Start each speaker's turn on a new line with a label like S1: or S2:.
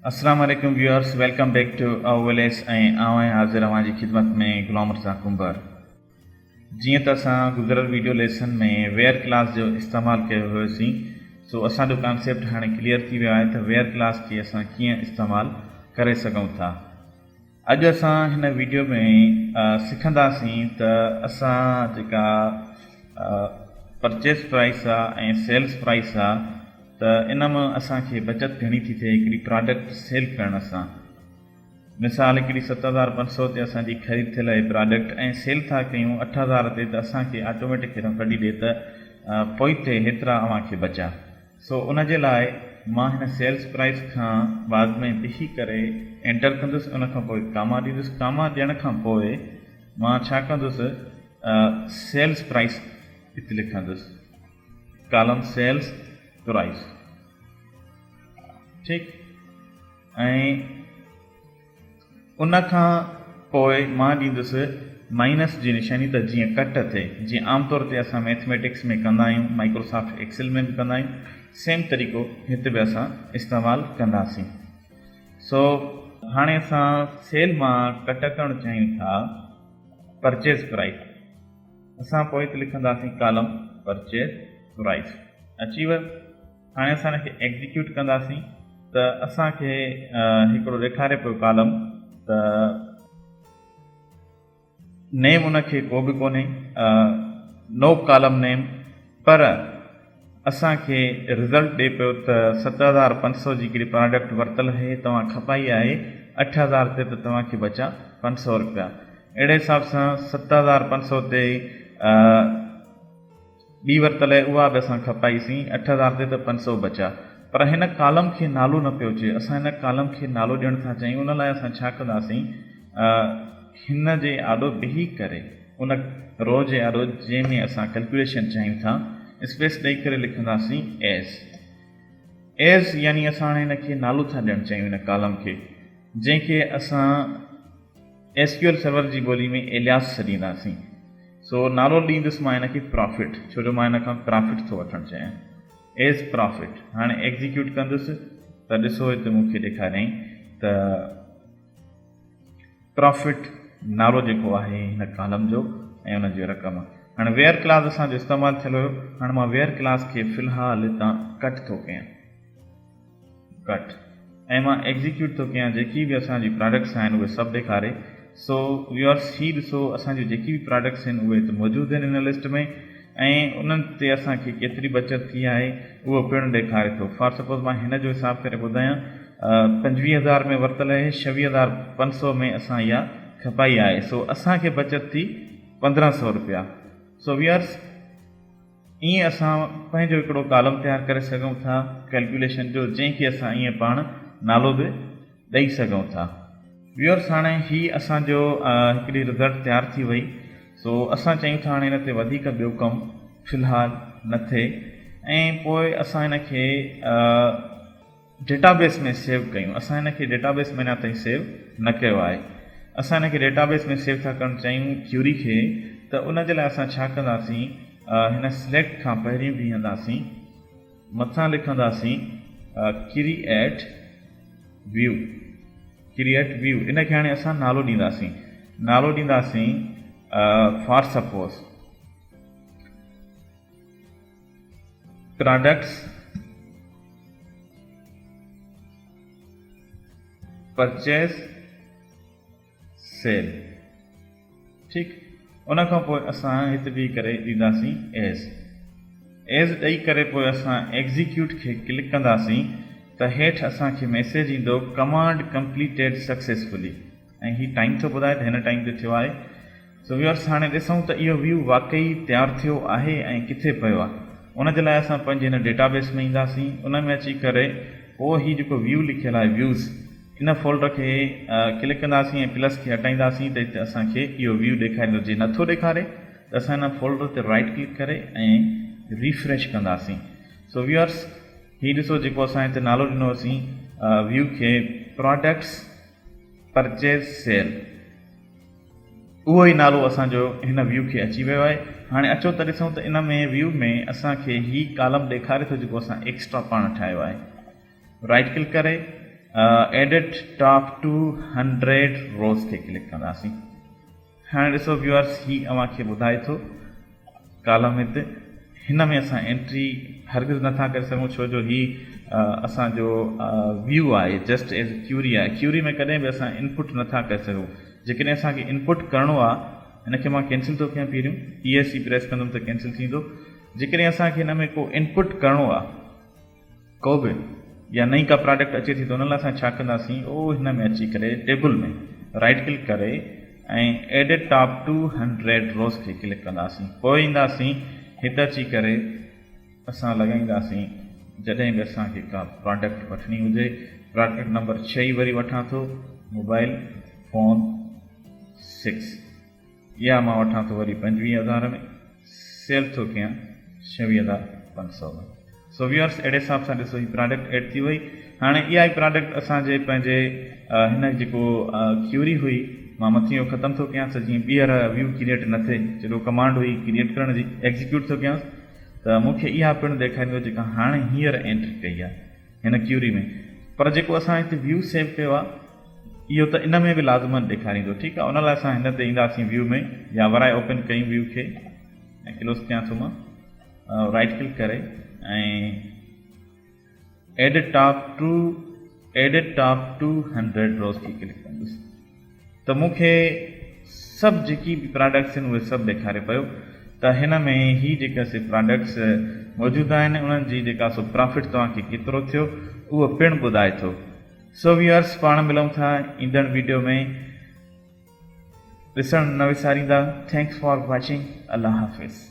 S1: السلام عليڪم viewers welcome back to اول ايس ۽ آئون آهيان حاضر اوهان جي خدمت ۾ غلام رضا ڪنڀر. جيئن ته اسان گذريل ويڊيو ليسن ۾ ويئر ڪلاس جو استعمال ڪيو هيوسين سو اسان جو ڪانسيپٽ هاڻي ڪليئر ٿي ويو آهي ته ويئر ڪلاس کي اسان ڪيئن استعمال ڪري سگهون ٿا. اڄ اسان هن ويڊيو ۾ سکنداسين ته اسان جيڪا پرچيز پرائس آ ۽ سيلز پرائس آ ته ان مان اسان کي بچت گهڻي ٿي ٿئي هڪڙي پراڊڪٽ سيل ڪرڻ سان. مثال هڪڙي 7500 تي اسان جي خريد ٿيل آهي پراڊڪٽ ۽ سيل ٿا ڪيون 8000 تي ته اسان کي آٽوميٽڪ هيٺان ڪڍي ڏي ته پوئتي هيترا اوهان کي بچا. سو ان جي لاء مان هن سيلز پرائس کان بعد ۾ بيهي ڪري اينٽر ڪندس ان کان پوء ڪاما ڏيندس ڪاما ڏيڻ کان پوء مان ڇا ڪندس سيلز پرائس هت لکندس ڪالم سيلز پرائس ٺيڪ ۽ ان کان پوء مان ڏيندس مائنس جي نشاني ته جيئن ڪٽ ٿئي، جيئن عام طور تي اسان ميٿميٽڪس ۾ ڪندا آهيون، مائڪروسافٽ ايڪسل ۾ به ڪندا آهيون، سيم طريقو هت به اسان استعمال ڪنداسين. سو هاڻي اسان سيل مان ڪٽ ڪرڻ چاهيون ٿا پرچيز پرائس، اسان پوء هت لکنداسين ڪالم پرچيز پرائس اچي ويو. هاڻي اسان ان کي ايگزيڪيوٽ ڪنداسين ته اسان کي هڪڙو ڏيکاري پيو ڪالم ته نيم ان کي ڪو به ڪونهي نو ڪالم نيم پر اسان کي رزلٽ ڏي پيو ته 7500 جي هڪڙي پراڊڪٽ ورتل آهي توهان کپائي آهي 8000 تي ته توهان کي بچا 500 روپيا اهڙي حساب سان 7500 تي ٻي ورتل اها به اسان کپائي سين 8000 تي ته 500 بچيا پر هن ڪالم کي نالو نه پيو اچي اسان هن ڪالم کي نالو ڏيڻ ٿا چاهيون ان لاء اسان ڇا ڪنداسين هن جي آڏو بيهي ڪري ان رو جي آڏو جنهن ۾ اسان ڪلڪوليشن چاهيون ٿا اسپيس ڏئي ڪري لکنداسين ايز ايز يعني اسان هاڻي هن کي نالو ٿا ڏيڻ چاهيون هن ڪالم کي جنهن کي اسان ايس ڪيو ايل سرور جي ٻولي ۾ ايلياس سڏينداسين. سو نالو ڏيندس مان هن کي پرافٽ ڇو جو مان هن کان پرافٽ ٿو وٺڻ چاهيان. ايز پرافٽ هاڻي ايگزيڪيوٽ ڪندس ته ڏسو هتي مون کي ڏيکاريائين ته پرافٽ نالو جيڪو آهي هن ڪالم جو ۽ ان جي رقم. هاڻي ويئر ڪلاس اسان جو استعمال ٿيل هيو هاڻي مان ويئر ڪلاس کي في الحال هتان ڪٽ ٿو ڪيان. ڪٽ ۽ مان ايگزيڪيوٽ ٿو ڪيان جيڪي به اسان جي پراڊڪٽس آهن اهي سڀ ڏيکاري سو ويورس هي ڏسو اسان جون جيڪي به پراڊڪٽس آهن اهي هت موجود آهن هن لسٽ ۾ ۽ انهن تي اسان کي ڪيتري بچت ٿي آهي اهو پڻ ڏيکاري ٿو فار سپوز مان هن جو حساب ڪري ٻڌايان 25000 ۾ ورتل آهي 26500 ۾ اسان اها کپائي آهي سو اسان کي بچت ٿي 1500 روپيا سو ويورس ائين اسان پنهنجو هڪڙو ڪالم تيار ڪري سگهون ٿا ڪيلڪيوليشن جو جنهن کي اسان ائين پاڻ نالو به ڏئي سگهون ٿا. ويورس هاڻي هي اسان جو هڪڙي رزلٽ تيار ٿي وئي سو اسان چاهيون ٿا هاڻي هن تي وڌيڪ ٻيو ڪم في الحال نه ٿئي ۽ پوء اسان هن کي ڊيٽابيس ۾ سيو ڪيون اسان هن کي ڊيٽابيس ۾ اڃا تائين سيو نه ڪيو آهي اسان هن کي ڊيٽابيس ۾ سيو ٿا ڪرڻ چاهيون ڪيوري کي ته ان جي لاء اسان ڇا ڪنداسين هن سليڪٽ کان پهرين بيهنداسين مٿان لکنداسين ڪريئيٽ ويو ڪريئيٽ ويو ان کي هاڻي اسان نالو ڏينداسين نالو ڏينداسين for suppose products purchase sale ٺيڪ ان کان پوء اسان هت بيهي ڪري ڏينداسين ايز ايز ڏئي ڪري پوء اسان ايگزيڪيوٽ کي ڪلڪ ڪنداسين ته هيٺ اسان کي ميسيج ايندو ڪمانڊ ڪمپليٽيڊ سڪسيسفلي ۽ هي ٽائيم ٿو ٻڌائي ته هن ٽائيم تي ٿيو آهي سو ويورس هاڻي ڏسون ته اهو ويو واقعي تيار ٿيو آهي ۽ ڪٿي پيو آهي ان جي لاء اسان پنهنجي هن ڊيٽابيس ۾ اينداسين ان ۾ اچي ڪري پوء هي جيڪو ويو لکيل آهي ويوز ان فولڊر کي ڪلڪ ڪنداسين ۽ پلس کي هٽائينداسين ته هتي اسان کي اهو ويو ڏيکاريندو جي نٿو ڏيکاري ته اسان هن فولڊر تي رائٽ ڪلڪ ڪري ۽ ريفريش ڪنداسين سو ويورس هي ڏسو جيڪو اسان هتي نالو ڏنو هوسين ويو کي پراڊڪٽس پرچيز سيل اهو ئي نالو اسان جو هن ويو کي اچي ويو آهي. هاڻي اچو ته ڏسون ته ان ۾ ويو ۾ اسان کي هي ڪالم ڏيکاري ٿو جيڪو اسان ايڪسٽرا پاڻ ٺاهيو آهي. رائيٽ ڪلڪ ڪري ايڊٽ ٽاپ 200 روز کي ڪلڪ ڪنداسين. هاڻي ڏسو ويوئرس هي اوهان کي ٻڌائي ٿو ڪالم هت هن ۾ اسان انٽري هرگز نٿا ڪري سگهون ڇو جو هي اسان جو ويو آهي جسٽ ايز ڪيوري آهي. ڪيوري ۾ ڪڏهن به اسان انپٽ نٿا ڪري سگهون. جيڪڏهن اسان کي انپٽ ڪرڻو آهي هن کي مان ڪينسل ٿو ڪيان پهريون اي ايس سي پريس ڪندم ته ڪينسل ٿيندو. جيڪڏهن اسان کي هن ۾ ڪو انپٽ ڪرڻو آهي ڪو به يا نئين ڪا پراڊڪٽ اچي ٿي ته ان لاء اسان ڇا ڪنداسين او هن ۾ اچي ڪري ٽيبل ۾ رائٽ ڪلڪ ڪري ۽ ايڊٽ ٽاپ 200 روز کي ڪلڪ ڪنداسين پوء اينداسين هت اچي ڪري اسان لڳائينداسين جڏهن به اسان کي ڪا پراڊڪٽ وٺڻي هجي پراڊڪٽ نمبر 6 ئي وري وٺان ٿو موبائل فون 6 اها مان وٺان ٿو وري 25 هزار ۾ سيل ٿو ڪيان 26500 ۾. سو ويورس اهڙي حساب سان ڏسو هي پراڊڪٽ ايڊ ٿي وئي. هاڻي اها ئي پراڊڪٽ اسان جي پنهنجي هن جيڪو ڪيوري هئي مان مٿي اهو ختم ٿو ڪيانس ته جيئن ٻيهر ويو ڪريئيٽ نه ٿئي جيڪو ڪمانڊ هئي ڪريئيٽ ڪرڻ جي ايگزيڪيوٽ ٿو ڪيانس ته مون کي اها پڻ ڏيکاريندو جيڪا هاڻي هينئر انٽري ڪئي آهي هن ڪيوري ۾ پر جيڪو اسان هتي ويو سيو ڪيو آهي اهو ته ان ۾ به لازمن ڏيکاريندو ٺيڪ آهي ان لاء اسان هن تي اينداسين ويو ۾ يا ورائي اوپن ڪيون ويو کي ۽ ڪلوز ڪيان ٿو مان رائٽ ڪلڪ ڪري ۽ edit top two edit top 200 rows کي ڪلڪ ڪندس ته مون کي سڀ جيڪي به پراڊڪٽس آهن اهي سڀ ڏيکاري پيو ته هن ۾ هي جيڪا سي پراڊڪٽس موجود آهن انهن جي جيڪا سو پرافٽ توهان کي ڪيترو ٿيو اهو پڻ ٻڌائي ٿو. سو ويورس پاڻ ملون ٿا ايندڙ ويڊيو ۾ ڏسڻ نه وساريندا thanks for watching Allah Hafiz.